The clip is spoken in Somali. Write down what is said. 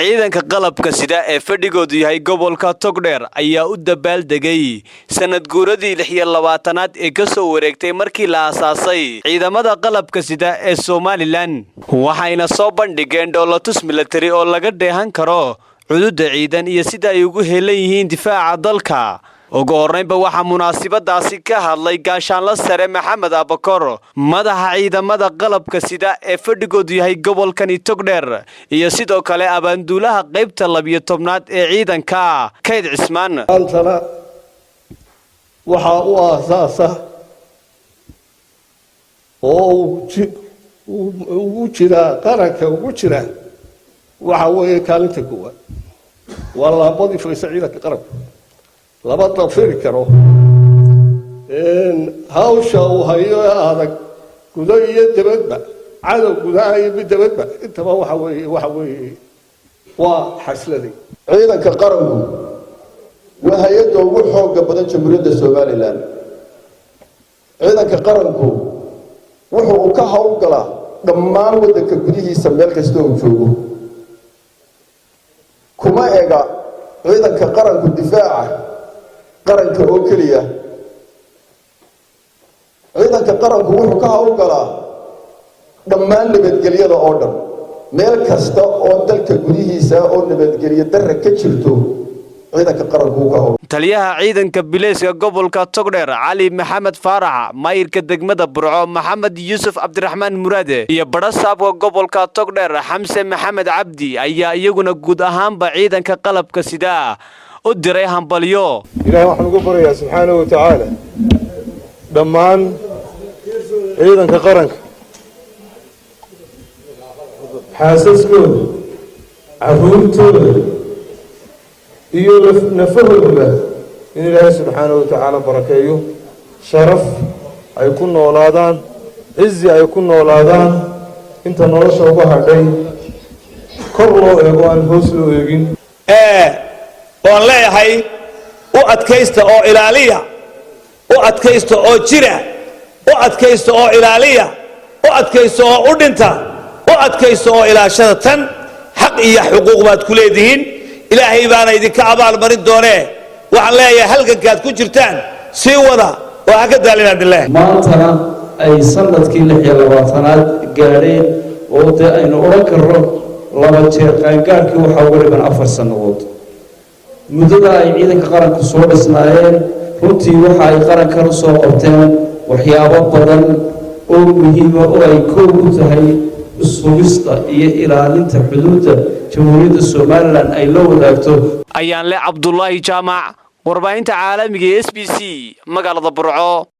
Ciidanka qalabka sida ee fadhigoodu yahay gobolka Togdheer ayaa u dabaaldegay sanad guuradii 26aad ee ka soo wareegtay markii la aasaasay ciidamada qalabka sida ee Somaliland, waxayna soo bandhigeen dhoolatus milatari oo laga dheehan karo cududa ciidan iyo sida ay ugu helan yihiin difaaca dalka. Ugu horraynba waxaa munaasabadaasi ka hadlay Gaashaanla Sare Maxamed Abakor, madaxa ciidamada qalabka sida ee fadhigoodu yahay gobolkani Togdheer, iyo sidoo kale abaanduulaha qaybta 12aad ee ciidanka, Kayd Cismaan. Maantana waxaa u aasaasa oo ugu jiraa qaranka ugu jira waxa weeye kaalinta koowaad, waa laambadii faysa ciidanka qaranku. Lama dafiri karo hawsha uu hayo ee adag, gudo iyo dibadba, cadow gudaha iyo mid dibadba intaba. Waxa weeye waa xasladay. Ciidanka qaranku waa hay-adda ugu xooga badan Jamhuuriyadda Somaliland. Ciidanka qaranku wuxuu uu ka howlgalaa dhammaan waddanka gudihiisa, meel kasta uu joogo. Kuma ega ciidanka qaranku difaaca qaranka oo keliya. Ciidanka qaranku wuxuu ka howlgalaa dhammaan nabadgelyada oo dhan. Meel kasta oo dalka gudihiisa oo nabadgelyo darra ka jirto, ciidanka qaranku uu ka howl Taliyaha ciidanka bileyska gobolka Togdheer, Cali Maxamed Faarax, maayirka degmada Burco, Maxamed Yuusuf Cabdiraxmaan Muraade, iyo badhasaabka gobolka Togdheer, Xamse Maxamed Cabdi, ayaa iyaguna guud ahaanba ciidanka qalabka sidaa u diray hambalyo. Ilahay waxaan ugu baryayaa subxaanahu wa tacaala dhammaan ciidanka qaranka, xaasaskooda, carruurtooda iyo nafahoodaba in Ilaahay subxaanahu wa tacaala barakeeyo, sharaf ay ku noolaadaan, cizi ay ku noolaadaan inta nolosha uga hadhay, kor loo eego, aan hoos loo eegin. Oon leeyahay, u adkaysta oo ilaaliya, u adkaysta oo jira, u adkaysta oo ilaaliya, u adkaysta oo u dhinta, u adkaysta oo ilaashada tan. Xaq iyo xuquuq baad ku leedihiin, Ilaahay baana idinka abaalmarin doonee. Waxaan leeyahay, halgankaad ku jirtaan sii wada oo ha ka daalinaan idin leeyahay. Maantana ay sanadkii 26aad gaadheen, oo dee aynu odhan karno laba jeer qaangaadhkii waxaa uga dhiman 4 sannadood. Muddada ay ciidanka qaranku soo dhisnaayeen, runtii waxa ay qarankan u soo qabteen waxyaabo badan oo muhiima, oo ay koow u tahay sugista iyo ilaalinta xuduudda Jamhuuriyadda Somaliland ay la wadaagto. Ayaan le Cabdulaahi Jaamac, warbaahinta caalamiga ee SBC, magaalada Burco.